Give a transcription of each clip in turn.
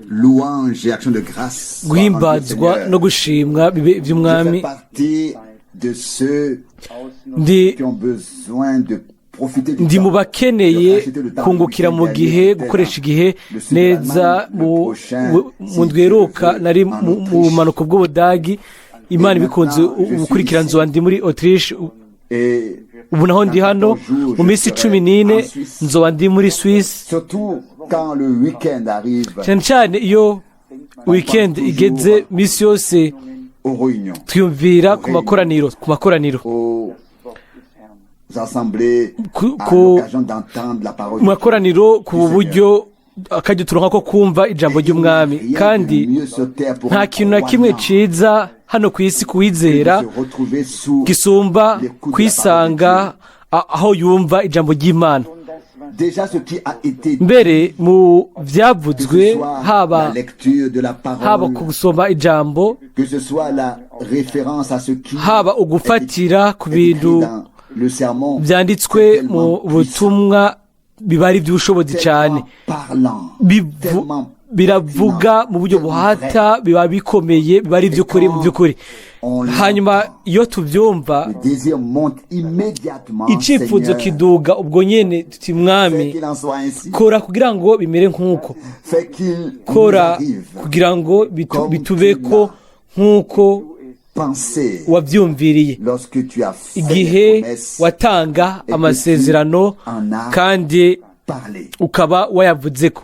Louange et action de grâce soient rendues au Guhimbazwa Seigneur. No gushimwa bibe Je fais iby'umwami. Partie de ceux Ndi qui ont besoin de profiter du ndi mu temps. Bakeneye kungukira mu gihe, gukoresha igihe neza. Mu ndwiruka nari mu bumanuko bw'Ubudagi, Imana ibikunze ubukurikira nzoba ndi muri Autriche. Et Ubu naho ndi hano, mu minsi 14 nzoba ndi muri Suisse. Surtout quand le week-end arrive Cyane cyane iyo weekend igeze, minsi yose aux réunions, twiyumvira ku makoraniro, aux assemblées, à l'occasion d'entendre la parole mu makoraniro, ku buryo akajya turonka ko kumva ijambo ry'umwami. Kandi nta kintu na kimwe ciza hano ku isi kuwizera gisumba kwisanga aho yumva ijambo ry'Imana. Mbere mu byavuzwe, haba ku gusoma ijambo, haba ugufatira ku bintu byanditswe mu butumwa, biba ari iby'ubushobozi cyane, biravuga mu buryo buhata, biba bikomeye, biba ari iby'ukuri mu by'ukuri. Hanyuma iyo tubyumva, icyifuzo kiduga ubwo nyine, tuti: "Mwami, kora kugira ngo bimere nk'uko, kora kugira ngo bitube ko nk'uko wabyumviriye igihe watanga amasezerano kandi ukaba wayavuze ko."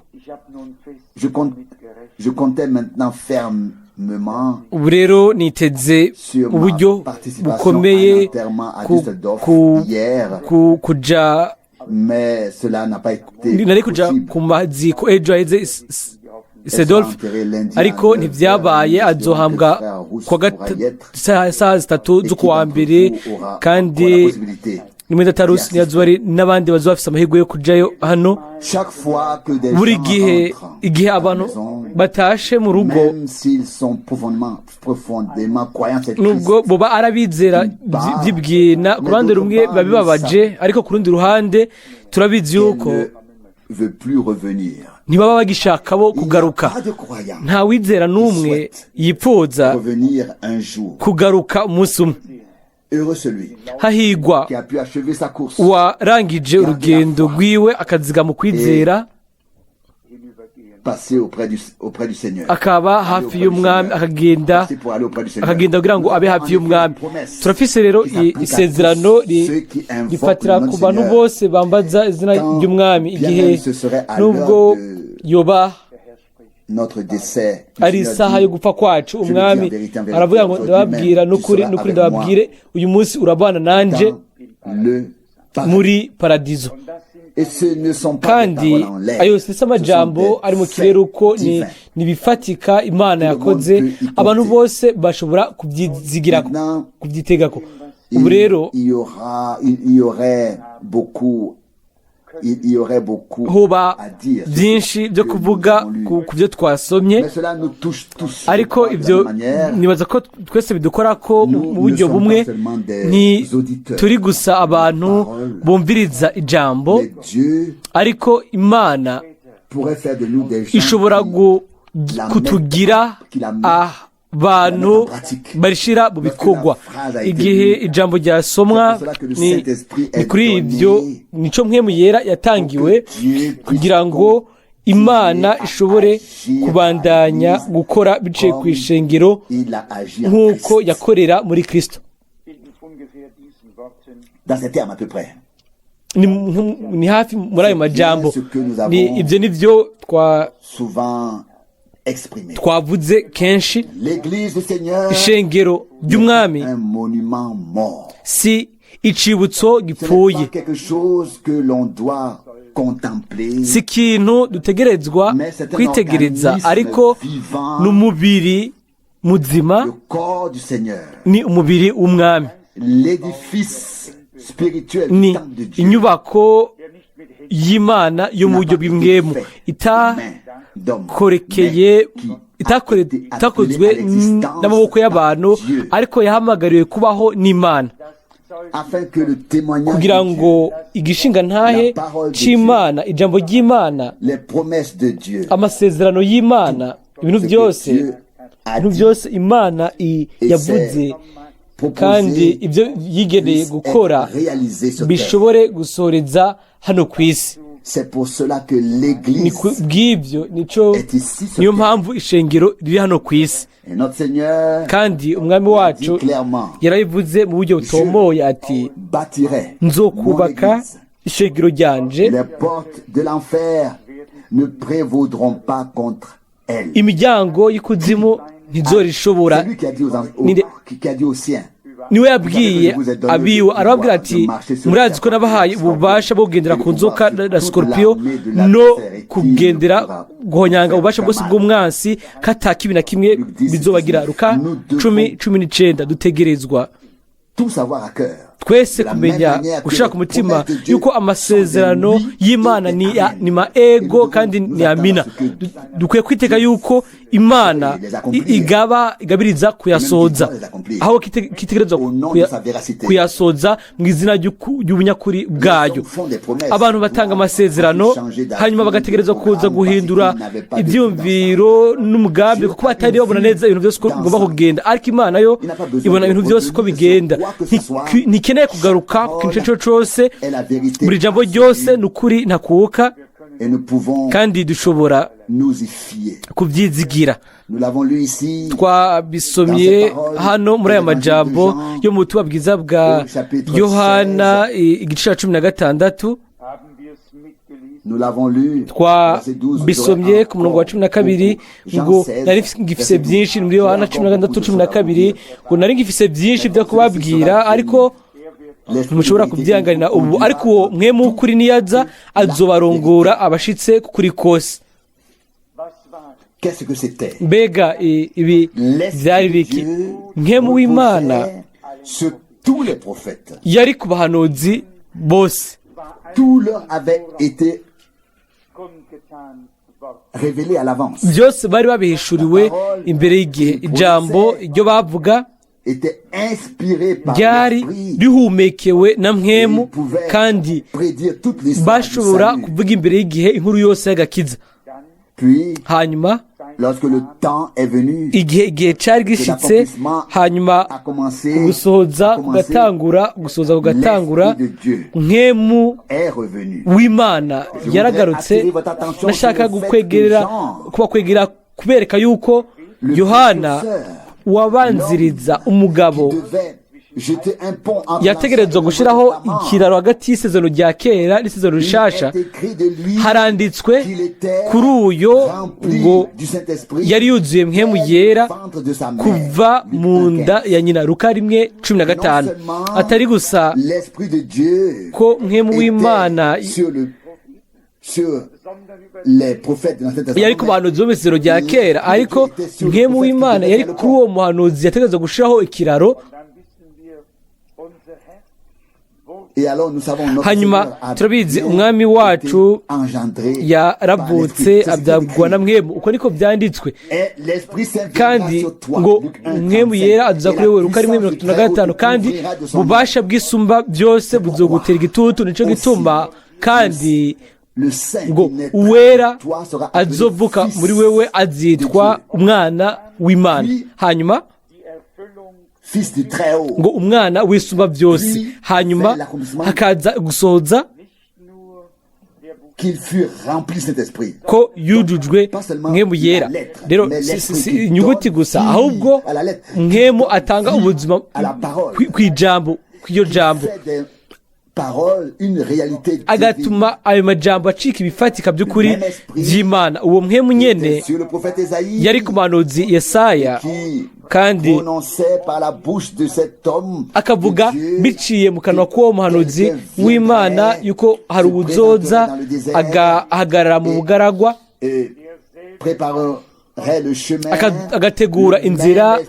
Je comptais maintenant fermement Ubu rero niteze uburyo bukomeye kuja mais cela n'a pas été nari kuja ku maziko ejo haheze Düsseldorf, ariko ntibyabaye. Azohambwa kuwa saa 3 z'ukwa mbere, kandi nimwe Rusi ntiyazuba ari n'abandi bazoba bafise amahirwe yo kujayo hano. Buri gihe igihe abantu batashe mu rugo, nubwo boba arabizera byibwina, ku ruhande rumwe biba bibabaje, ariko ku rundi ruhande turabizi yuko ntibaba bagishaka bo kugaruka. Nta wizera n'umwe yipfuza kugaruka umunsi umwe. Hahigwa uwarangije urugendo rwiwe, akaziga mu kwizera, akaba hafi y'umwami, akagenda kugira ngo abe hafi y'umwami. Turafise rero isezerano rifatira ku bantu bose bambaza izina ry'umwami, igihe nubwo yoba ari isaha yo gupfa kwacu, umwami aravuga ngo: "Ndababwira n'ukuri, n'ukuri ndababwire, uyu munsi urabana nanje muri paradizo." Kandi ayo si amajambo ari mu kirere, uko ni ibifatika Imana yakoze, abantu bose bashobora kubyizigira, kubyitegako. Ubu rero hoba byinshi byo kuvuga ku byo twasomye, ariko ibyo nibaza ko twese bidukora ko mu buryo bumwe. Ni turi gusa abantu bumviriza ijambo, ariko Imana ishobora kutugira abantu barishyira mu bikorwa igihe ijambo ryasomwa. Ni kuri ibyo nico Mpwemu Yera yatangiwe, kugira ngo Imana ishobore kubandanya gukora biciye ku ishengero nk'uko yakorera muri Kirisito. Dans ces termes à peu près. Ni hafi muri ayo majambo, ni ibyo nibyo Souvent exprimé. twavuze kenshi. L'église du Seigneur Ishengero ry'umwami un monument mort. si icibutso Ce n'est gipfuye. pas quelque chose que l'on doit contempler. Si ikintu dutegerezwa kwitegereza, ariko ni umubiri muzima. Le corps du Seigneur. Ni umubiri w'umwami. L'édifice spirituel du Ni temple de Dieu. inyubako y'Imana yo mu buryo bw'impwemu itakorekeye, itakozwe n'amaboko y'abantu, ariko yahamagariwe kubaho n'Imana. Afin que le témoignage Kugira de Dieu, ngo igishinga ntahe c'Imana, ijambo ry'Imana, les promesses de Dieu, amasezerano y'Imana, ibintu ce que byose, Dieu a ibintu dit byose Imana yavuze kandi proposé ibyo yigeneye puisse gukora être réalisé sur terre. bishobore gusoreza hano ku isi. C'est pour cela que Ni l'Église ku bw'ibyo nico est ici sur niyo terre. mpamvu ishengero riri hano ku isi. Et notre Seigneur Kandi umwami dit wacu clairement, yarabivuze mu buryo butomoye ati: bâtirai mon "Nzokubaka Église. ishengero ryanje, Les portes de l'enfer ne prévaudront pas contre elle. Imiryango y'ikuzimu ntizorishobora." C'est lui qui a dit qui a dit aux siens, Niwe yabwiye abiwe, arababwira ati: "Murazi ko nabahaye ububasha bwo kugendera ku nzoka na sikorupiyo no kugendera guhonyanga ububasha bwose bw'umwansi, ko ata kibi na kimwe bizobagira." Luka 10:19. Dutegerezwa tous avoir à cœur twese kumenya gushaka umutima yuko amasezerano y'Imana ni ma ego kandi ni amina. Dukwiye kwitega yuko Imana igaba igabiriza kuyasohoza, aho kitegerezwa au nom de sa véracité. kuyasohoza mu izina ry'ubunyakuri bwayo. Font des promesses. Abantu batanga amasezerano, hanyuma bagategereza kuza guhindura ibyiyumviro n'umugambi kuko batari babona neza ibintu byose uko bigomba kugenda. Ariko Imana yo ibona ibintu byose uko bigenda. Ntikeneye kugaruka ku kintu icyo ari cyo cyose. Est la vérité. Buri jambo ryose ni ukuri ntakuka, Et nous pouvons kandi dushobora nous y fier. kubyizigira. Nous l'avons lu ici Twabisomye hano muri aya majambo yo mu butumwa bwiza bwa Yohana, igice cya 16. Haben wir es mitgelesen? Nous l'avons lu. Verset 12, Twabisomye ku murongo wa 12 ngo: "Nari ngifise byinshi", muri Yohana 16:12, ngo: "Nari ngifise byinshi byo kubabwira, ariko ntimushobora kubyihanganira ubu. Ariko uwo Mpwemu w'ukuri niyaza, azobarongora abashitse ku kuri kose." Was war Qu'est-ce que c'était? Mbega ibi byari L'Esprit de biki? Dieu Mpwemu w'Imana reposait sur tous les prophètes. yari ku bahanuzi bose. Tout leur avait été kundgetan worden? révélé à l'avance. Byose bari babihishuriwe imbere y'igihe. Ijambo iryo bavuga Était inspiré par ryari l'Esprit. rihumekewe na Mpwemu, Ils pouvaient kandi prédire toute l'histoire du bashobora salut. kuvuga imbere y'igihe inkuru yose y'agakiza. Puis, Hanyuma lorsque le temps est venu, igihe cyari gishitse, hanyuma a commencé, gusohoza a commencé, kugatangura, gusohoza kugatangura, l'Esprit de Dieu Mpwemu est revenu. w'Imana yaragarutse. Nashaka gukwegerera, kubakwegera, kubereka yuko Yohana wabanziriza, umugabo Qui devait jeter un pont entre yategerezwa gushyiraho ikiraro hagati y'isezerano rya kera n'isezerano rishasha. Haranditswe kuri uyo ngo yari yuzuye Mpwemu Yera kuva mu nda ya nyina, Luka 1:15. Atari gusa L'Esprit de Dieu ko Mpwemu w'Imana était sur les prophètes de l'Ancien Testament. Yari ku bahanuzi bo mu isezerano rya kera, ariko Mpwemu w'Imana yari kuri uwo muhanuzi yategerezwa gushyiraho ikiraro. Dann wissen wir, unser Herr wurde Et alors nous savons, notre Hanyuma Seigneur a turabizi, bien umwami wacu été engendré yaravutse par l'Esprit. C'est ce qui est abyagwa na écrit. Mpwemu, uko niko byanditswe. Et l'Esprit Saint viendra Kandi sur toi. ngo Luc 1, Mpwemu 35. Yera aza Et kuri la wowe, Luka rimwe puissance mirongo du itatu na Très-Haut gatanu, te kandi couvrira de son ububasha bw'Isumba byose buzogutera igitutu. Nico gituma kandi Le Saint ngo qui naîtra uwera de toi sera appelé azovuka fils muri wewe azitwa de Dieu. umwana w'Imana. Hanyuma die Erfüllung Fils du Très-Haut. ngo umwana w'Isumba byose. Hanyuma hakaza gusohoza nicht nur der Buchstabe, Qu'il fut rempli de Saint-Esprit. ko yujujwe Mpwemu Yera. Rero si inyuguti gusa, ahubwo Mpwemu atanga ubuzima kw'ijambo, kw'iryo jambo, Fait des paroles une réalité divine. Agatuma ayo majambo acika ibifatika by'ukuri by'Imana. Uwo Mpwemu nyene Sur le prophète Esaïe, yari ku muhanuzi Yesaya, qui kandi prononçait par la bouche de cet homme akavuga de Dieu biciye mu kanwa k'uwo muhanuzi w'Imana yuko hari uwuzoza agahagarara mu bugaragwa, et préparerait le chemin. Agategura inzira.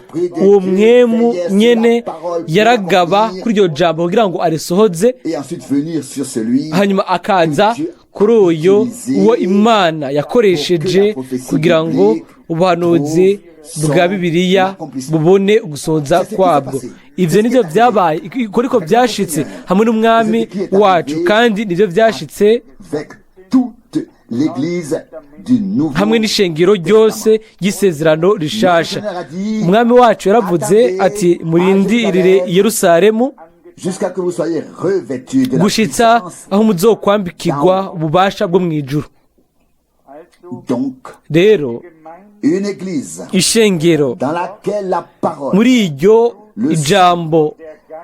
Uwo Mpwemu nyene yaragaba kuri iryo jambo kugira ngo arisohoze, Et ensuite venir sur celui hanyuma akaza kuri uyo uwo Imana yakoresheje kugira ngo ubuhanuzi bwa Bibiliya bubone ugusohoza kwabwo. Ibyo nibyo byabaye, uko niko byashitse hamwe n'Umwami wacu, kandi nibyo byashitse avec toute l'Église du Nouveau hamwe n'ishengero ryose ry'Isezerano Rishasha. Umwami wacu yaravuze ati: "Murindirire i Yerusalemu jusqu'à que vous soyez revêtus de la gushitsa puissance. aho muzokwambikirwa ububasha bwo mu ijuru." Donc, Rero une église ishengero dans laquelle la parole muri iryo ijambo,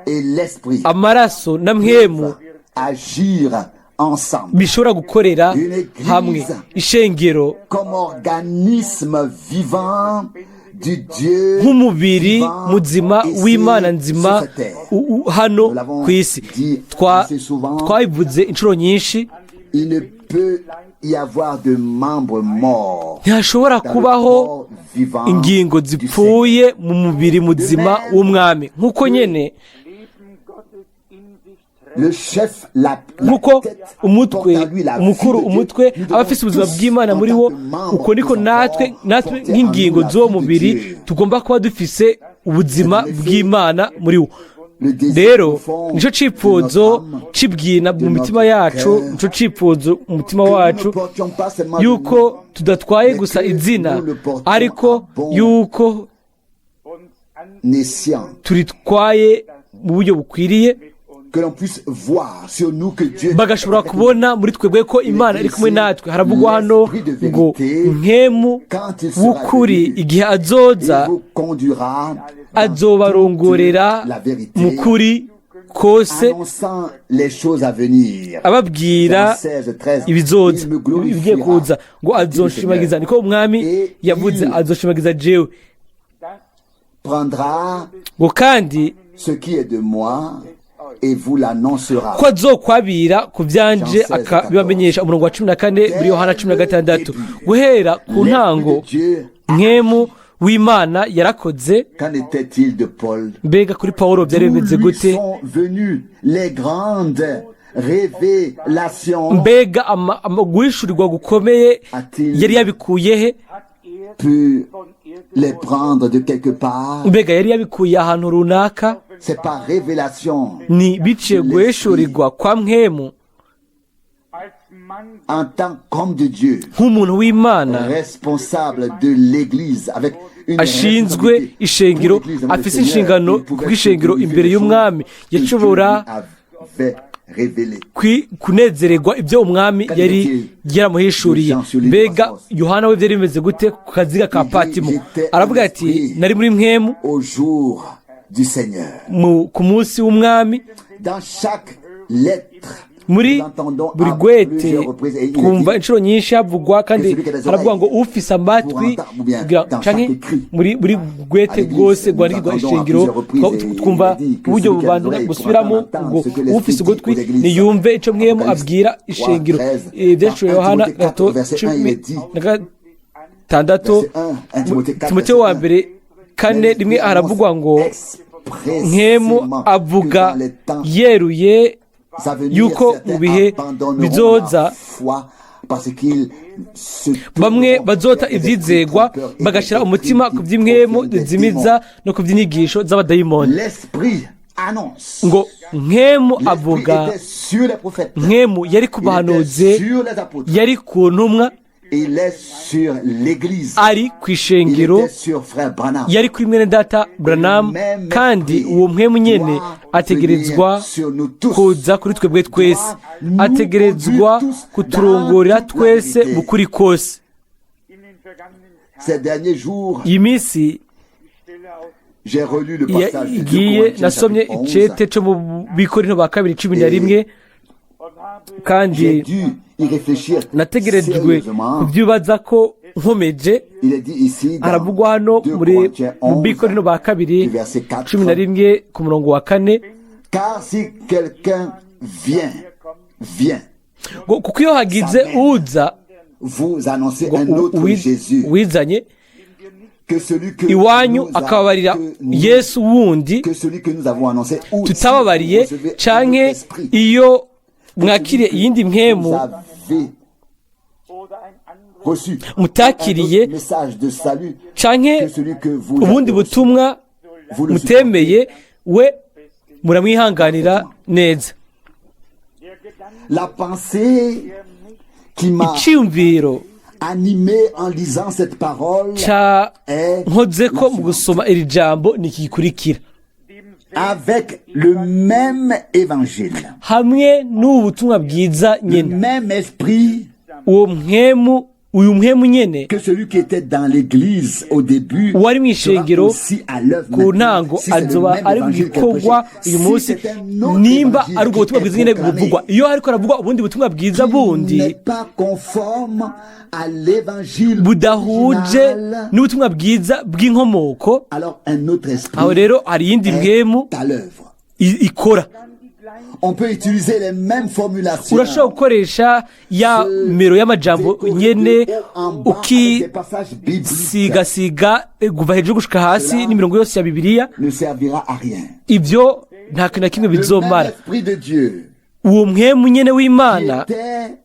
et l'esprit amaraso na mpwemu agir ensemble bishobora gukorera hamwe, ishengero comme organisme vivant du Dieu nk'umubiri vivant muzima ici w'Imana nzima sur cette terre. Hano Nous l'avons ku isi. dit assez souvent. Twabivuze inshuro nyinshi. Il ne peut y avoir de membres morts Ntihashobora dans le kubaho corps vivant ingingo du Seigneur. zipfuye mu mubiri muzima w'Umwami, nk'uko nyene Leben Gottes in sich trägt. Le chef, la nk'uko tête, umutwe porte à lui la vie umukuru de Dieu. umutwe Nous aba devons afise ubuzima tous, bw'Imana en muri tant wo, que membres uko niko de son natwe corps, natwe porter en nk'ingingo nous la z'uwo vie de mubiri Dieu. tugomba kuba dufise ubuzima C'est en effet bw'Imana muri wo. Le désir Rero profond nico de cifuzo notre âme, cibwina mu de mitima notre yacu, cœur, nico cifuzo mu mutima que nous wacu ne portions pas seulement le yuko nom, tudatwaye mais gusa que izina, nous le portions ariko à bon yuko Uns escient, turitwaye mu buryo bukwiriye, que l'on puisse voir sur nous que Dieu bagashobora kubona muri twebwe ko Imana iri kumwe natwe. Haravugwa hano ngo Mpwemu Quand il sera w'ukuri venu, igihe azoza il vous conduira dans azobarongorera toute la vérité, mu kuri kose, annonçant les choses à venir. ababwira Dans 16, 13, ibizoza, il me ibigiye glorifiera, kuza, ngo dit le azonshimagiza, Seigneur. niko Umwami Et yavuze, il azoshimagiza jewe. prendra Ngo kandi ce qui est de moi et vous l'annoncera. ko azokwabira ku byanje Jean 16, akabibamenyesha, umurongo wa 14 muri Yohana 16. Guhera ku L'Esprit ntango de Dieu, Mpwemu w'Imana yarakoze. qu'en était-il de Paul? Mbega kuri Pawulo byari D'où bimeze lui gute? sont venues les grandes révélations? Mbega guhishurirwa gukomeye yari yabikuye he? Hat er Pu von les irgendwo prendre de quelque part? Mbega yari yabikuye ahantu runaka? C'est par révélation Ni biciye guhishurirwa kwa mpwemu. Als Mann en tant qu'homme de Dieu, Nk'umuntu w'Imana responsable de l'Église, avec une ashinzwe responsabilité ishengero, pour l'Église devant le afise Seigneur, inshingano il pouvait kubw'ishengero glorifier imbere les choses y'Umwami, que Dieu yashobora lui avait révélées. Kunezererwa ibyo Umwami yari yaramuhishuriye. Mbega Yohana we byari bimeze gute ku kaziga ka Patimo? Aravuga ati: "Nari muri mpwemu Au jour du Seigneur. ku munsi w'Umwami." Dans chaque lettre, Muri nous entendons buri à gwete plusieurs reprises, et il est twumva dit, inshuro nyinshi havugwa, kandi haravuga ngo ufise amatwi kugira, canke muri buri gwete bwose rwandikirwa ishengero twumva uburyo bubanza gusubiramo ngo ufise ugutwi niyumve ico Mpwemu abwira ishengero. Ivyahishuriwe Yohana 3:16, verset 1, 1 Timothée 4, Timoteyo wa verset 1. mbere 4:1 haravugwa ngo Mpwemu Expressément que avuga dans les temps yeruye à venir, yuko certains mu bihe abandonneront bizoza la foi parce qu'ils se bamwe tourneront bazota vers des esprits ivyizegwa trompeurs et des bagashira doctrines umutima qui ku vy'impwemu proviennent des zimiza démons. no ku vy'inyigisho z'abadayimoni. L'esprit annonce. Ngo Mpwemu L'esprit avuga. était sur les prophètes. Mpwemu yari ku Il était bahanuzi, sur les apôtres. yari ku ntumwa, Il est sur l'Église. ari ku Il ishengero, était sur frère Branham. yari kuri mwene data Branham, kandi uwo mpwemu nyene ategerezwa kuza kuri twebwe twese, ategerezwa kuturongorera twese mu kuri kose. In den vergangenen Tagen Ces derniers jours, Iyi minsi die Stelle aus j'ai relu le passage de 2 igiye Corinthiens nasomye chapitre 11. icete co mu Bikorinto ba kabiri 11, und habe kandi J'ai dû y réfléchir nategerejwe sérieusement. kubyubaza ko nkomeje. Il est dit ici dans Haravugwa hano 2 muri Corinthiens mu 11, Bikorinto ba kabiri du verset 4. 11 ku murongo wa 4, Car si quelqu'un vient ngo kuko iyo hagize uza vous annoncer ngo un autre Jésus wizanye que celui que iwanyu nous a- akababarira que nous- Yesu wundi que celui que nous avons annoncé, ou si vous tutababariye, recevez un autre canke esprit iyo que mwakiriye celui que iyindi mpwemu vous avez oder ein anderes reçu Mutakiriye un autre message de salut canke que celui que vous ubundi avez reçu, butumwa vous le mutemeye, we muramwihanganira neza. La pensée qui m'a Iciyumviro animé en lisant cette parole ca est nkoze ko la mu suivante. Gusoma iri jambo ni iki gikurikira: Avec le même évangile, hamwe n'ubu butumwa bwiza le nyene, même esprit uwo mpwemu, uyu mpwemu nyene que celui qui était dans l'église au début uwari mu sera ishengero aussi à l'œuvre ku maintenant. ntango Si c'est le azoba même ari mu évangile qui est gikorwa prêché, uyu si munsi, c'est un autre nimba évangile ari ubwo qui butumwa est bwiza nyene proclamé, buvugwa. Iyo hariko haravugwa ubundi butumwa bwiza qui bundi n'est pas conforme à l'évangile budahuje original, n'ubutumwa bwiza bw'inkomoko, alors un autre esprit aho rero hari iyindi mpwemu est à l'œuvre. Ikora. On peut utiliser les mêmes formulations. Urashobora gukoresha ya mero y'amajambo nyene, De haut en bas avec des passages bibliques ukisigasiga kuva hejuru gushika hasi n'imirongo yose ya Bibiliya, ne servira à rien. Ibyo nta kintu na kimwe Le même bizomara. esprit de Dieu Uwo mpwemu nyene qui w'Imana était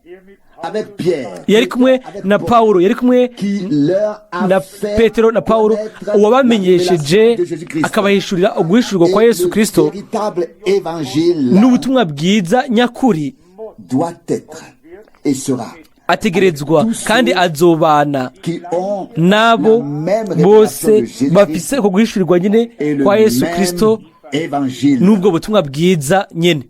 avec Pierre, yari kumwe avec na Paul, Pawulo, yari kumwe qui leur a na fait Petero na Pawulo, connaître la uwabamenyesheje révélation de Jésus-Christ. akabahishurira uguhishurirwa kwa Et Yesu le Kristo véritable évangile n'ubutumwa bwiza nyakuri doit être et sera ategerezwa kandi azobana qui ont n'abo la même bose révélation de Jésus-Christ bafise uko guhishurirwa nyine et le kwa Yesu Kristo même évangile. n'ubwo butumwa bwiza nyene.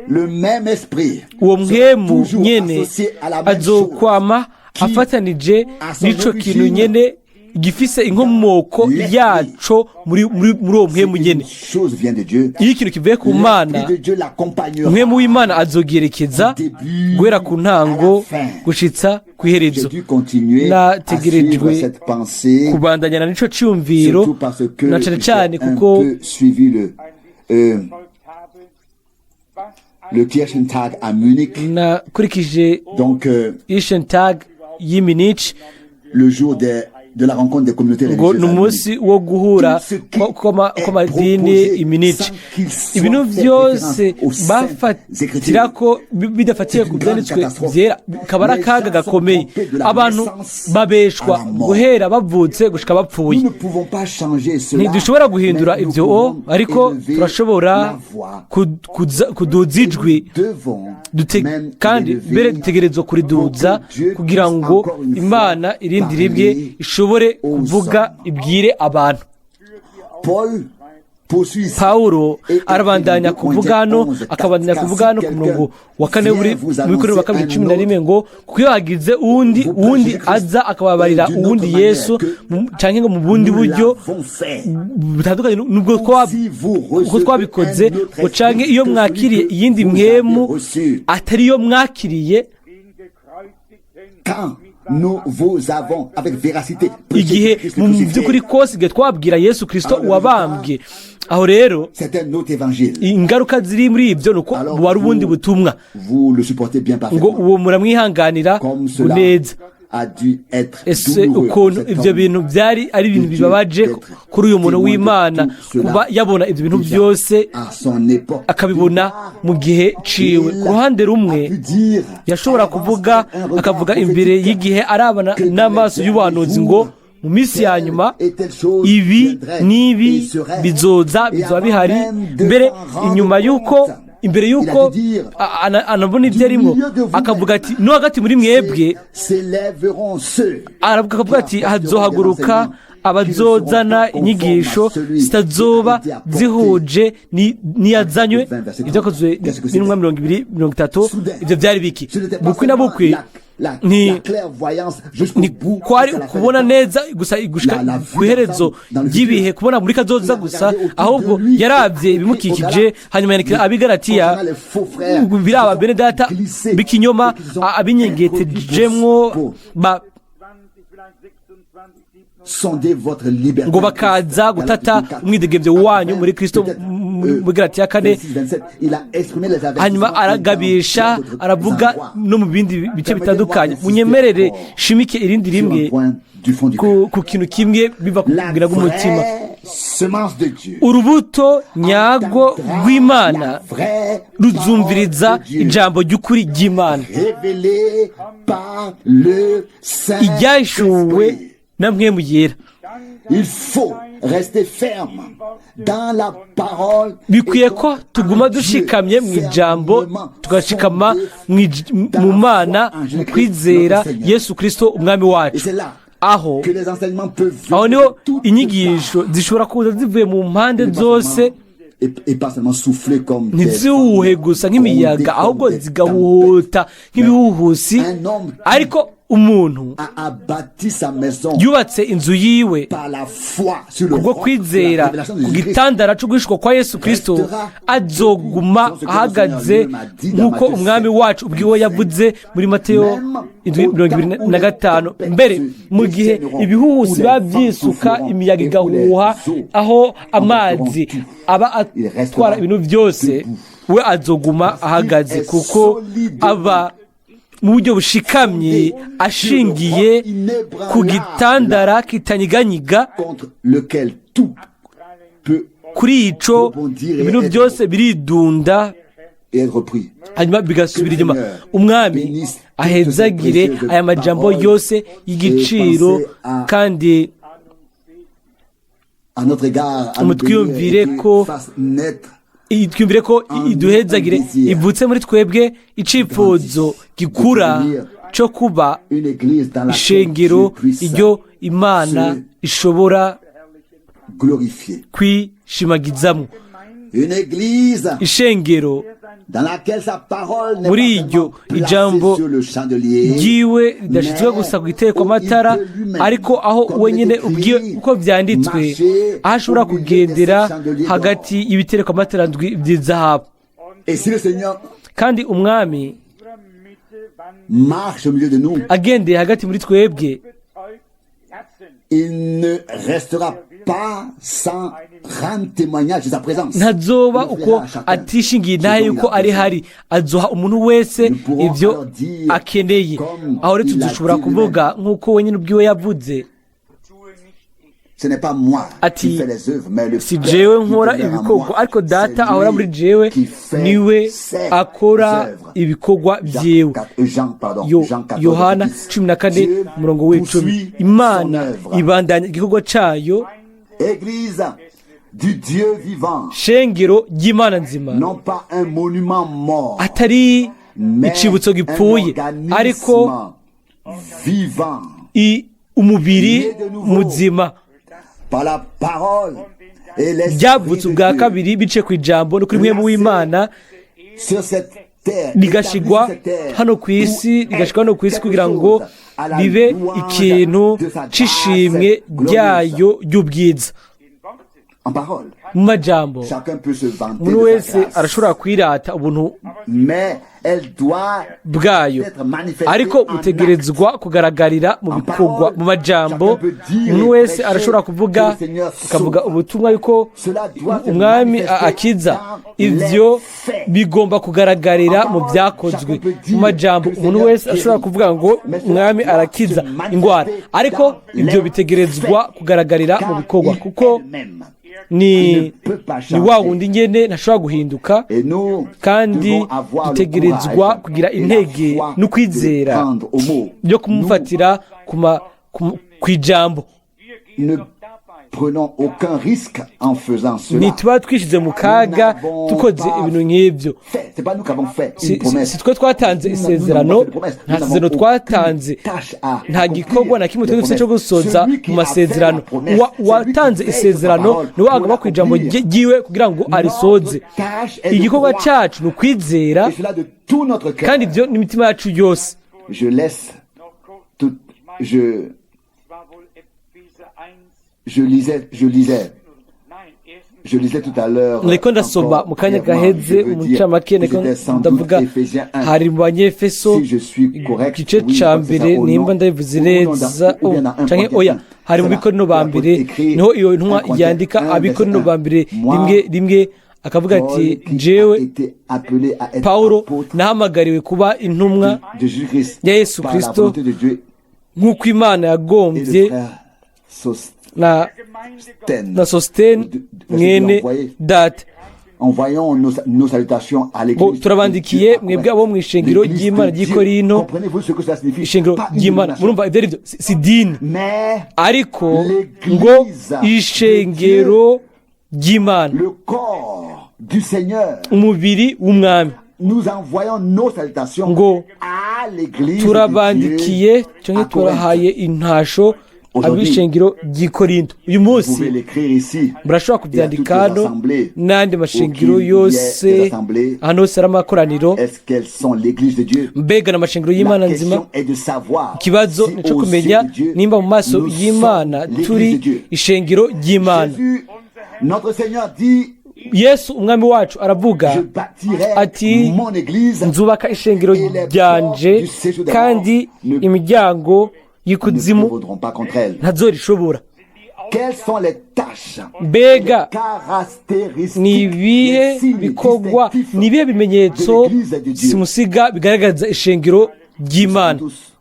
Le même esprit Uwo mpwemu toujours nyene associé à la même chose azokwama afatanije n'ico kintu nyene gifise inkomoko yaco muri uwo mpwemu Si nyene. une chose vient de Dieu, Iyo ikintu kivuye ku Mana, l'esprit de Dieu l'accompagnera. mpwemu w'Imana azogerekeza guhera ku ntango gushitsa ku iherezo. J'ai dû continuer à Nategerejwe suivre cette pensée, kubandanyana n'ico ciyumviro, surtout parce que na cane j'ai cane un kuko peu suivi le Kirchentag à Munich, nakurikije donc Ishentag y'i Munich, le jour de la rencontre des communautés ngo religieuses ni à Munich. umunsi wo guhura Tout ce qui est kw'amadini proposé i Munich, sans qu'il soit ibintu fait vyose référence aux saintes bafatirako bidafatiye C'est ku une grande vyanditswe catastrophe. vyera bikaba ari Les akaga gens sont gakomeye. trompés de la Abantu naissance babeshwa à la mort. guhera bavutse gushika bapfuye. Nous ne pouvons pas changer cela, Ntidushobora guhindura mais nous ivyo, pouvons ariko élever turashobora la voix. kuduza ijwi. Nous devons même Kandi l'élever mbere dutegerezwa kuriduza pour que Dieu kugira puisse ngo encore une fois Imana irindi rimwe parler ishobore aux kuvuga, hommes. ibwire abantu. Paul poursuit ici. Pawulo Et arabandanya écrit kuvuga hano, 11, akabandanya car kuvuga si hano ku murongo wa kane quelqu'un muri vient vous muri Korinto wa annoncer kabiri un 11 ngo kuko iyo hagize uwundi vous uwundi prêchez Christ aza akababarira d'une autre uwundi manière Yesu que canke ngo mu bundi nous buryo l'avons fait. butandukanye n'ubwo Si vous uko recevez twabikoze, un autre ngo canke esprit iyo que mwakiriye celui que iyindi vous mpwemu avez reçu, atari yo mwakiriye, quand nous vous avons avec véracité prêché igihe Christ le mu crucifié, by'ukuri kose igihe twabwira Yesu Kristo wabambwe, aho rero c'est un autre évangile. ingaruka ziri muri ibyo ni uko Alors, wari ubundi vous- butumwa. Vous le supportez bien Ngo parfaitement. uwo muramwihanganira Comme cela neza. a dû être Ese douloureux pour ukuntu cet ibyo homme bintu byari ari ibintu de Dieu bibabaje d'être kuri uyu muntu témoin de w'Imana tout cela kuba yabona ibyo bintu déjà byose à son époque. akabibona mu gihe ciwe. Il Ku ruhande rumwe a pu dire yashobora à l'avance kuvuga, avec un regard akavuga imbere prophétique y'igihe arabana que dans les n'amaso derniers y'ubuhanuzi jours, ngo mu minsi ya nyuma telle et telle chose ibi viendrait n'ibi et serait. bizoza, Et bizoba avant bihari. même de Mbere s'en rendre inyuma y'uko, compte, imbere il y'uko a dû dire, anabona ibyo du arimo, milieu de vous-même, akavuga ati no hagati muri mwebwe, s'élèveront ceux aravuga, akavuga ati hazohaguruka abazozana inyigisho zitazoba zihuje n'iyazanywe. Ibyakozwe n'Intumwa 20:30. Ibyo byari biki? Ce n'était pas Bukwi na seulement bukwi la clairvoyance jusqu'au ni bout, kwari jusqu'à la fin kubona des temps. neza gusa gushika ku iherezo ry'ibihe, kubona muri kazoza gusa, ahubwo yarabye ibimukikije, hanyuma yandikira Abigaratiya biraba bene data b'ikinyoma abinyengetejemwo Sondez votre liberté. ngo bakaza gutata umwidegemvyo wanyu muri Kristo. Muri Galatiya 4. 26, 27, il a exprimé les avertissements Hanyuma dans aragabisha, d'autres aravuga endroits. no mu bindi bice bitandukanye. Munyemerere shimike irindi Sur rimwe un point du fond du ku, cœur. ku kintu kimwe biva ku La bwira bw'umutima. vraie semence de Dieu Urubuto nyarwo entendra rw'Imana la vraie ruzumviriza parole de Dieu ijambo ry'ukuri ry'Imana révélée par le iryahishuwe Saint-Esprit. na Mpwemu Yera. Il faut rester ferme dans la parole Bikwiye et ko donc tuguma en Dieu, dushikamye mu ijambo, fermement tugashikama fondé dans mu la Mana, foi en mu Jésus-Christ, kwizera notre Seigneur. Yesu Kristo umwami Et wacu. c'est là Aho que les enseignements peuvent aho venir niho de toutes inyigisho zishobora kuza zivuye mu mpande parts. Et pas zose, seulement- et pas seulement souffler comme des ntizihuhe vents, gusa gronder nk'imiyaga, comme ahubwo des zigahuta nk'ibihuhusi. Un homme qui Ariko umuntu a bâti sa maison yubatse inzu yiwe par la foi sur le kubwo roc de la kwizera révélation de ku Jésus-Christ. gitandara cyo guhishwa kwa Yesu Kristo, azoguma ahagaze nk'uko umwami wacu ubwiwe yavuze muri Mateyo 7:25. Mbere mu gihe ibihuhusi biba byisuka, imiyaga igahuha, aho amazi aba atwara ibintu byose, we azoguma ahagaze, kuko aba mu buryo bushikamye ashingiye ku gitandara kitanyiganyiga. Contre lequel tout peut Kuri ico ibintu byose biridunda être repris. hanyuma bigasubira inyuma. Umwami ahezagire aya majambo yose y'igiciro, kandi À notre égard, à nous bénir mutwiyumvire et ko qu'il fasse naître twiyumvire ko iduhezagire, ivutse muri twebwe icifuzo gikura cyo kuba une église dans laquelle ishengero Dieu puisse iryo Imana ishobora glorifier. kwishimagizamo. Une église Ishengero dans laquelle sa parole n'est muri pas iryo seulement placée ijambo sur le chandelier, ryiwe ridashyizwe gusa ku gitereko amatara, ariko aho wenyine ubwiwe uko byanditswe, aho ashobora kugendera hagati y'ibitereko amatara ndwi by'izahabu. Et si le Seigneur Kandi umwami unserer Mitte wandelt, marche au milieu de nous, agendeye hagati muri twebwe, bezeugt lassen. il ne restera pas sans rendre témoignage de sa présence. Ntazoba uko atishingiye intahe yuko ari hari. Azoha umuntu wese ibyo akeneye. Aho rero dushobora kuvuga nk'uko wenyine ubwiwe yavuze Tue nicht ich, Ce n'est pas moi ati, qui fais les œuvres, mais le si Père jewe qui nkora demeure en ibikorwa, moi. ariko C'est Data lui ahora muri jewe, qui fait niwe ses akora œuvres. ibikorwa Jean vyiwe. 4, Jean, pardon, Jean 14, Yohana 10. 14 Dieu umurongo w'icumi. poursuit son Imana œuvre. ibandanya igikorwa cayo. Église du Dieu vivant, Shengero ry'Imana nzima, non pas un monument mort, atari mais icibutso un gipfuye, organisme ariko vivant umubiri muzima par la parole et l'esprit ryavutse de ubwa Dieu kabiri biciye ku ijambo no kuri Mpwemu w'Imana, sur cette terre, rigashigwa établi sur cette terre hano ku isi, pour rigashigwa hano ku isi être kugira quelque ngo chose à la bibe louange ikintu de sa grâce c'ishimwe glorieuse. ryayo ry'ubwiza. In Worten En parole, Mu majambo, chacun peut se vanter umuntu de sa wese grâce, arashobora kwirata ubuntu mais elle doit bwayo, être manifestée ariko en acte. butegerezwa kugaragarira mu bikorwa. Mu majambo, umuntu wese arashobora kuvuga, akavuga ubutumwa yuko umwami akiza. Ivyo bigomba kugaragarira mu byakozwe. Mu majambo, umuntu wese ashobora kuvuga ngo umwami arakiza indwara, ariko ibyo bitegerezwa kugaragarira mu Car bikorwa, il kuko est le même. ni wa wundi nyene ntashobora guhinduka. Et nous Kandi devons avoir le dutegerezwa courage kugira et la intege foi n'ukwizera de le prendre au mot. byo kumufatira ku ijambo. Wir gehen Ne doch dabei prenons aucun risque en faisant cela. Ntituba twishize mu kaga dukoze ibintu nk'ibyo. Fait, c'est pas nous qui avons fait Si une promesse. si twe twatanze isezerano, nta sezerano twatanze, nta gikorwa na kimwe twari dufite cyo gusoza mu masezerano. Uwatanze isezerano niwe agomba ku ijambo ryiwe kugira ngo arisoze. Igikorwa cyacu ni ukwizera, Et cela de tout notre cœur. kandi ibyo n'imitima yacu yose. Je laisse noch kurz, tout, je, war wohl Epheser 1, je lisais, nein, ersten je lisais tout à l'heure. Niko ndasoma encore mu kanya brièvement, gaheze, je veux mu dire ncamake, que niko c'était sans doute ndavuga Éphésiens 1. hari mu Banyefeso Si je suis correct, igice oui, ca je crois que c'est mbere, ça, au nimba nom- ndabivuze ou non, dans- neza, ou bien dans 1 canke Corinthiens oya, 1. hari mu C'est là Bikorino ba que l'apôtre mbere écrit niho iyo ntumwa 1 Corinthiens yandika 1, Abikorino verset ba mbere 1. Moi, 1 1 Akavuga ati Paul qui a jewe été appelé à être Pawulo apôtre nahamagariwe kuba intumwa de Jésus-Christ ya Yesu par la Kristo volonté de Dieu nk'uko Imana et yagombye le frère na Sostène. na Sositene mwene data. Envoyons nos salutations à Ngo l'église. turabandikiye mwebwe abo mu ishengero ry'Imana ry'i Korinto. Comprenez-vous ce que cela signifie? Ishengero Pas une ry'Imana, dénomination, murumva ibyo ari byo? Si idini, mais ariko ngo ishengero ry'Imana, le corps du Seigneur. umubiri w'Umwami. Nous envoyons nos salutations Ngo à l'église de Dieu turabandikiye cyangwa à Corinthe. turahaye intasho ab'ishengero ry'i Korinto uyu Vous munsi. pouvez l'écrire ici. Murashobora kubyandika hano n'andi mashengero yose, ahantu hose hari amakoraniro. Est-ce qu'elles sont l'église de Dieu? Mbega ni amashengero La y'Imana nzima? question est de savoir Ikibazo si ni cyo aux kumenya yeux de Dieu, nimba mu maso nous y'Imana sommes l'église turi de Dieu. ishengero ry'Imana. Jésus, notre Seigneur dit, Yesu umwami wacu aravuga je bâtirai ati mon église nzubaka ishengero ryanje kandi imiryango ne y'ikuzimu prévaudront pas contre elle. ntazorishobora. Quelles sont les tâches, Mbega caractéristiques, ni ibihe les signes bikorwa, distinctifs ni ibihe bimenyetso de l'église de Dieu? simusiga bigaragaza ishengero ry'Imana? Nous savons tous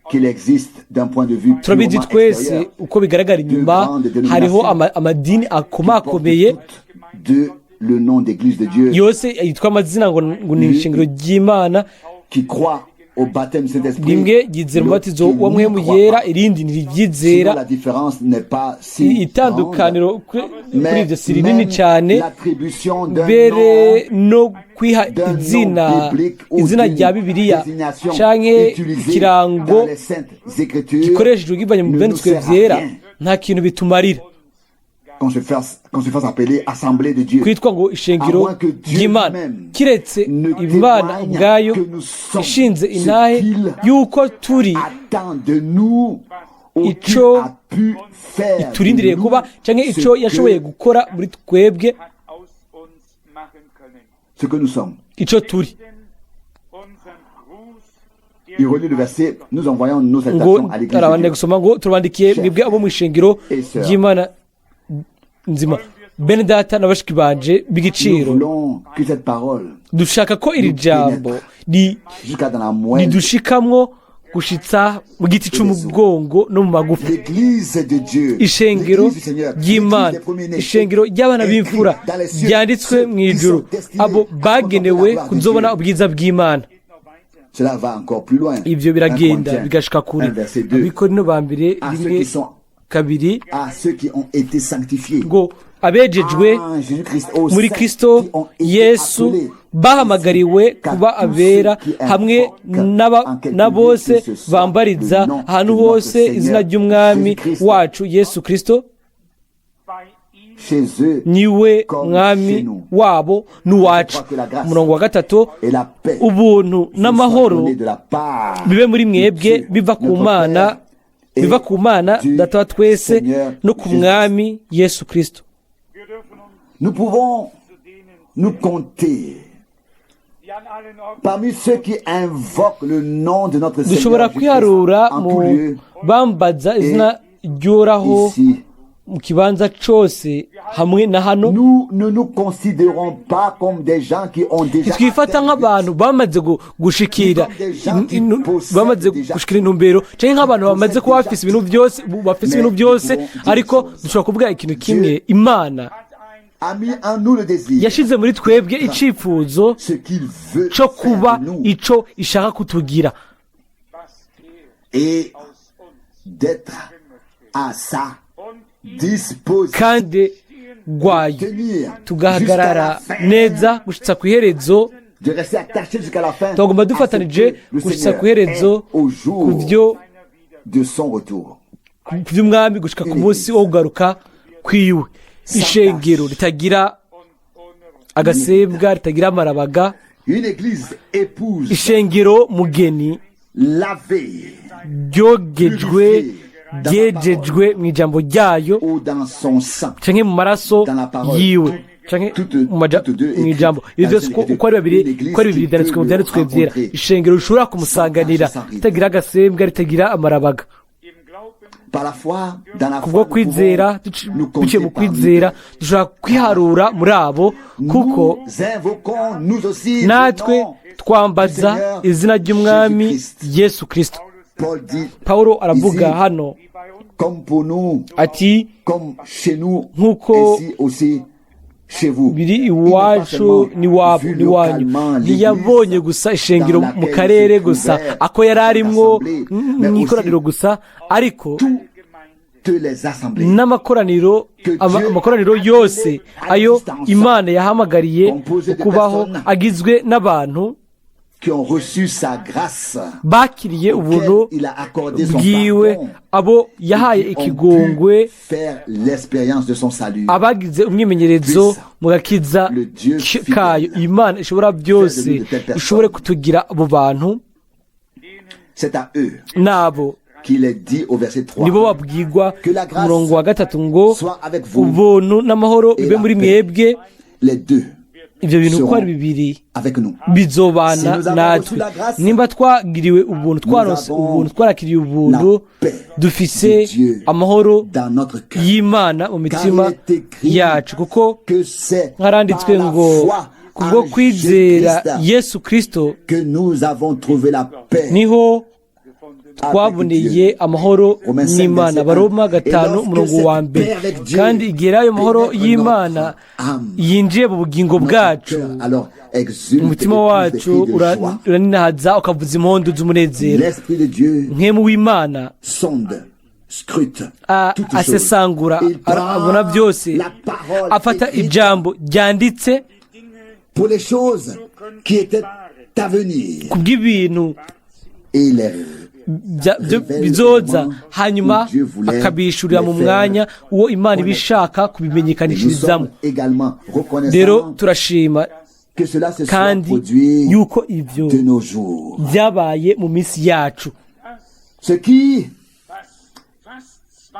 qu'il existe d'un point de vue Turabizi purement twese extérieur, uko bigaragara inyuma, hariho amadini qui portent akomakomeye toutes de le nom d'église de Dieu, yose yitwa amazina ngo ni ishengero ry'Imana. qui croient au baptême du Saint-Esprit, Rimwe ryizera l'autre umubatizo qui wa n'y Mpwemu croit Yera, pas. irindi Sinon, ntiriryizera. la différence n'est pas si grande. Itandukaniro kuri Mais ibyo si rinini même cyane. l'attribution d'un Mbere nom no kwiha d'un nom izina biblique ou izina d'une rya Bibiliya désignation canke utilisée ikirango dans les saintes écritures gikoreshejwe kivanye mu ne nous Vyanditswe sert à vyera rien. nta kintu bitumarira. Qu'on se fasse appeler assemblée de Dieu. Kwitwa ngo ishengero À moins que Dieu ry'Imana, lui-même kiretse ne Imana témoigne ubwayo que nous sommes ishinze ce intahe qu'il yuko turi attend de nous ou qu'il ico a pu faire de iturindiriye nous kuba canke ce ico yashoboye que, gukora muri twebwe, hat aus uns machen können. ce que nous sommes. ico turi. Unseren Gruß der Il relit le verset, nous envoyons nos Ngo salutations à l'église de arabandanya Dieu. gusoma ngo turabandikiye mwebwe abo mu ishengero ry'Imana nzima, bene data na bashiki banje Nous b'igiciro. voulons que cette parole, Dushaka ko iri jambo jusqu'à dans la moelle, ridushikamwo gushitsa mu giti c'umugongo no mu magufa. l'église de Dieu, Ishengero l'église du Seigneur, l'église ry'Imana, des premiers-nés, ishengero ry'abana écrit b'imfura dans les cieux, ryanditswe ceux mu qui ijuru, sont destinés abo à bagenewe contempler la gloire de kuzobona Dieu. ubwiza bw'Imana. Cela va encore plus loin. Ibyo 1 biragenda Corinthiens bigashika kure. 1 verset 2. Abikorino ba mbere À ceux rimwe qui sont, kabiri à ceux qui ont été sanctifiés. ngo abejejwe En Jésus-Christ, aux muri saints Kristo qui ont été Yesu appelés, bahamagariwe car kuba tous ceux abera qui hamwe invoquent en quelque na lieu bose que ce soit bambariza le nom ahantu de notre hose Seigneur izina ry'Umwami Jésus-Christ, wacu Yesu Kristo, bei ihm chez eux niwe comme Mwami chez nous. wabo n'uwacu. Je crois que la grâce Umurongo wa gatatu: et la paix ubuntu vous soient n'amahoro donnés de la part bibe muri de mwebwe Dieu, biva ku notre Mana, Père, et biva ku Mana du Data wa twese Seigneur no ku Jésus-Christ. Mwami Yesu Kristo. Wir dürfen uns Nous pouvons zu denen, nous compter die an allen Orten parmi ceux qui invoquent le nom de notre Dushobora Seigneur Jésus-Christ kwiharura en tout mu lieu, bambaza izina ryoraho ici. mu kibanza cose hamwe na hano. Nous ne nous considérons pas comme des gens qui ont déjà Ntitwifata atteint le but. nk'abantu bamaze gushikira bamaze gushikira intumbero canke nk'abantu bamaze kuba bafise ibintu byose, bafise ibintu byose, ariko dushobora kuvuga ikintu kimwe: Imana hat ein a mis en nous le désir, yashize muri twebwe icifuzo ce qu'il veut co faire kuba de nous ico ishaka kutugira was er et aus uns d'être möchte. à sa Und ihm disposition. kandi rwayo Tenir tugahagarara jusqu'à la fin, neza gushitsa ku iherezo. de rester attaché jusqu'à la fin Tugomba à ce dufatanije que le gushitsa Seigneur ku iherezo est au ku jour byo de son retour. ku by'Umwami gushika ku munsi wo kugaruka kwiwe, ishengero ritagira agasembwa, ritagira amarabaga, Une église épouse ishengero mugeni lavée ryogejwe, ryejejwe mu ijambo ryayo ou dans son sang. canke mu maraso Dans la parole. yiwe canke Toutes- toutes deux mu ijambo. écrites Ibyo byose dans les uko ari babiri Une église uko ari bibiri qui byanditswe mu peut byanditswe le byera, rencontrer. ishengero rishobora kumusanganira Sans tache, sans ride. ritagira agasembwa, ritagira amarabaga. im Glauben Par la foi, dans la foi, Kubwo nous kwizera, pouvons nous duciye compter mu parmi kwizera eux. dushobora kwiharura muri abo, kuko Nous invoquons, nous aussi, le natwe nom twambaza du Seigneur izina ry'Umwami Jésus-Christ. Yesu Kristo. Paul dit Pawulo aravuga ici, hano comme pour nous, ati comme chez nous, nk'uko ainsi aussi chez vous. biri Il n'a pas iwacu seulement n'iwabo vu n'iwanyu. localement Ntiyabonye l'église gusa ishengero dans mu laquelle karere se gusa trouvait ako yari arimwo l'assemblée, mais mw'ikoraniro aussi gusa, ariko toutes les assemblées n'amakoraniro que Dieu amakoraniro yose à ayo distance, Imana yahamagariye composé de kubaho, personnes agizwe n'abantu qui ont reçu sa grâce, bakiriye auquel ubuntu il a accordé son bwiwe, pardon, abo yahaye qui ont ikigongwe, pu faire l'expérience de son salut. Abagize umwimenyerezo Puisse mu gakiza le Dieu fidèle kayo. Imana ishobora byose faire de nous de telles personnes. ishobore kutugira abo bantu. C'est à eux Nabo qu'il est dit au verset 3 nibo babwirwa que la ku grâce murongo wa 3 ngo soit avec vous, ubuntu n'amahoro et bibe la muri paix. mwebwe. Les deux Ibyo bintu uko ari seront bibiri avec nous. bizobana Si nous avons natwe. reçu la grâce, Nimba twagiriwe ubuntu, twaronse avons ubuntu, twarakiriye ubuntu, la paix dufise de Dieu amahoro dans notre cœur. y'Imana mu mitima Car il est écrit yacu, kuko que c'est haranditswe par la ngo foi kubwo en kwizera Jésus-Christ Yesu Kristo que nous avons trouvé la paix niho avec twaboneye Dieu. amahoro Romains 5, n'Imana. verset 1. Abaroma Et 5, lorsque umurongo cette wa 1. paix avec Dieu Kandi igihe ayo mahoro pénètre y'Imana notre âme, yinjiye mu bugingo notre bwacu, cœur alors exulte et umutima pousse des wacu cris de joie. uraninahaza ukavuza impundu z'umunezero. L'Esprit de Dieu Mpwemu w'Imana sonde, scrute toutes choses. asesangura, Il prend abona byose, la parole afata écrite ijambo ryanditse pour les choses qui étaient à venir kubw'ibintu et les bizoza, hanyuma akabishurira mu mwanya uwo Imana iba ishaka Nous kubimenyekanishirizamo. sommes également Rero reconnaissants turashima que cela se soit kandi produit yuko ibyo de nos jours. byabaye mu minsi yacu. Ce qui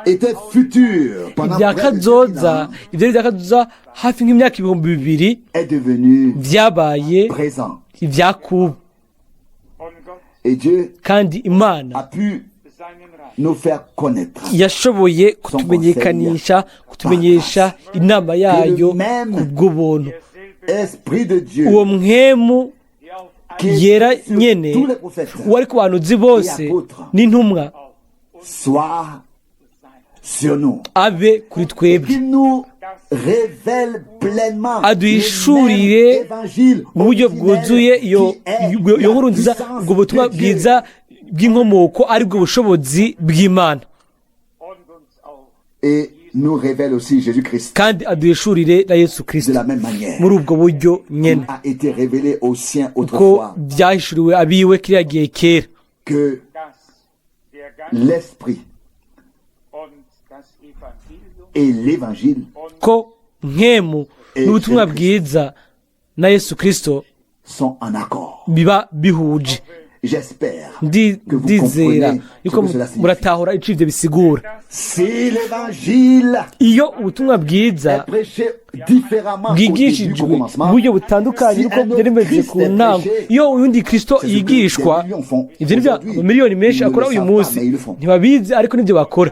était futur pendant Ibya près de 2000 kazoza, ans ibyo bya kazoza hafi nk'imyaka 2000 est devenu byabaye présent. ibyakubu. Und Gott Et Dieu Kandi Imana a pu seinen Rat. nous faire connaître yashoboye kutumenyekanisha, kutumenyesha inama yayo kubw'ubuntu. Esprit de Dieu Uwo mpwemu Der auf qui est yera sur nyene tous les prophètes uwo ari ku bahanuzi bose n'intumwa soit sur nous. abe kuri twebwe, Qu'il nous révèle pleinement aduhishurire le même évangile mu buryo originel bwuzuye iyo qui est iyo la nkuru nziza, puissance ubwo butumwa de Dieu. bwiza bw'inkomoko aribwo bushobozi bw'Imana, und uns auch Et nous révèle aussi Jésus-Christ kandi aduhishurire na Yesu de Kristo la même manière muri ubwo buryo nyene a été révélé aux siens ko autrefois byahishuriwe abiwe kiriya gihe kera, que dass der Geist l'Esprit und das Evangelium et l'Évangile ko mpwemu n'ubutumwa bwiza na Yesu Kristo sont en accord. biba bihuje. J'espère que vous Ndizera comprenez ce yuko que cela signifie. muratahura ico ivyo bisigura. Si l'Évangile Iyo ubutumwa bwiza est prêché différemment au début qu'au bwigishijwe mu commencement, buryo butandukanye si nuko un autre byari bimeze Christ ku est ntango, prêché, iyo uyundi Kristo c'est ce que yigishwa, des millions font ivyo nivyo aujourd'hui. miliyoni menshi Ils ne akora le uyu savent pas, munsi, mais ils le font. ntibabizi ariko nivyo bakora.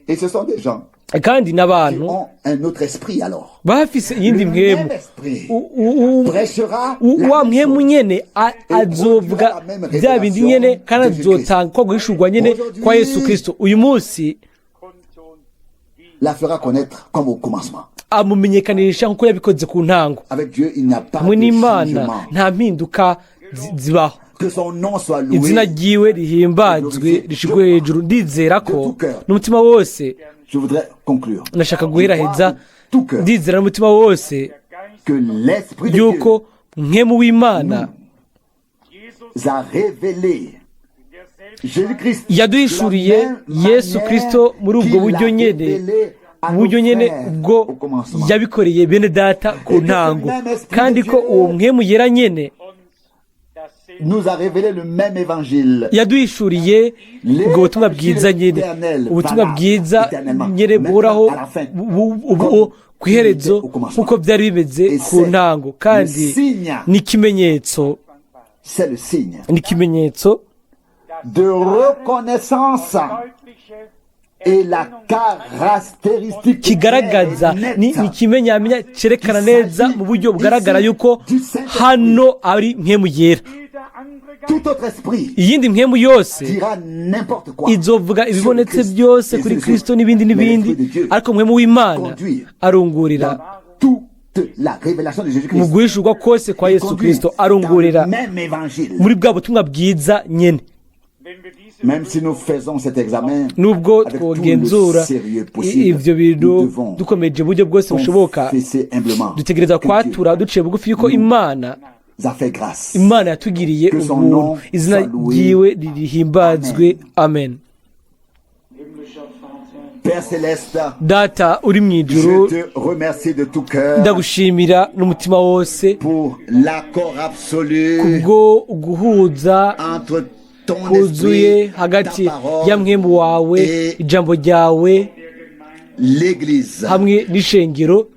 Et ce sont des gens Kandi qui n'abantu ont un autre esprit alors. bafise iyindi Le mpwemu. même esprit U- prêchera la wa même mpwemu chose. nyene azovuga produira la même bya bindi révélation nyene kandi de Jésus-Christ. azotanga ko guhishurwa nyene Aujourd'hui, kwa Yesu Kristo. Uyu munsi kundtun, wie la fera connaître comme au commencement. amumenyekanisha nkuko yabikoze ku ntango. Avec Dieu, il n'y a pas Hamwe de n'Imana changement. nta mpinduka zibaho. Que son nom soit loué. Izina ryiwe rihimbazwe, rishigwe hejuru. Ndizera ko n'umutima wose, Je voudrais conclure. ndashaka Je guheraheza, crois de tout cœur ndizera n'umutima wose que l'Esprit de yuko Dieu mpwemu w'Imana Jesus a révélé in derselben Jésus-Christ yaduhishuriye de la même Yesu manière Kristo muri ubwo qu'il buryo l'a nyene, révélé à mu buryo nos nyene frères ubwo au commencement. yabikoreye bene data ku ntango, kandi ko uwo mpwemu yera nyene uns dasselbe Nous a révélé le même évangile. yaduhishuriye ubwo butumwa bwiza nyene, ubutumwa bwiza nyene buhoraho ubu ku iherezo nk'uko byari bimeze ku ntango, kandi ni ikimenyetso, C'est le signe ni ikimenyetso de reconnaissance deutliche Et la caractéristique Kigaragaza claire et ni nette ni ikimenyamenya cyerekana neza mu buryo bugaragara yuko hano ari mpwemu yera. Jeder andere Geist Tout autre esprit Iyindi mpwemu yose dira n'importe quoi izovuga ibibonetse sur le Christ byose et kuri sur les Kristo autres. n'ibindi Mais n'ibindi, l'Esprit de Dieu ariko mpwemu w'Imana conduit arungurira dans toute la révélation de mu Jésus-Christ. guhishurwa kose kwa Il Yesu conduit Kristo, dans arungurira le même évangile. muri bwa butumwa bwiza nyene. Wenn wir diese Même si nous faisons cet examen Nubwo avec tout le twogenzura sérieux possible, ivyo bintu nous devons dukomeje uburyo bwose bushoboka, confesser humblement dutegereza que Dieu kwatura duciye bugufi yuko Imana nous a fait grâce. Imana yatugiriye Que son ubuntu. nom Izina soit loué. ryiwe rihimbazwe, amen. Himmlischer Vater, Père céleste, Data uri mu ijuru, je te remercie de tout cœur ndagushimira n'umutima wose pour l'accord absolu kubwo guhuza entre ton kuzuye esprit, hagati ta parole ya mpwemu wawe, et ijambo ryawe l'Église. hamwe n'ishengero.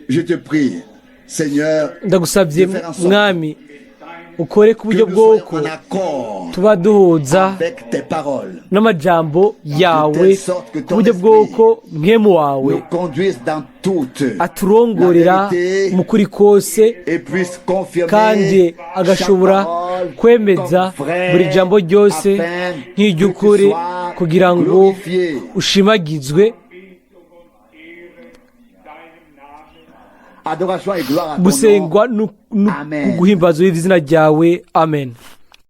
Je te prie, Seigneur, Ndagusabye de faire en sorte Mwami, ukore ku que buryo nous soyons bwoko en accord tuba duhuza avec tes paroles. n'amajambo yawe, ku buryo bw'uko mpwemu wawe Nous conduise dans toute aturongorera la vérité mu kuri kose, et puisse confirmer kandi chaque agashobora parole kwemeza comme vraie, buri jambo ryose afin que tu nk'iry'ukuri, sois kugira ngo glorifié. ushimagizwe. Deinem Namen. Adoration et gloire à ton nom. Gusengwa Amen. guhimbazwa izina ryawe, amen.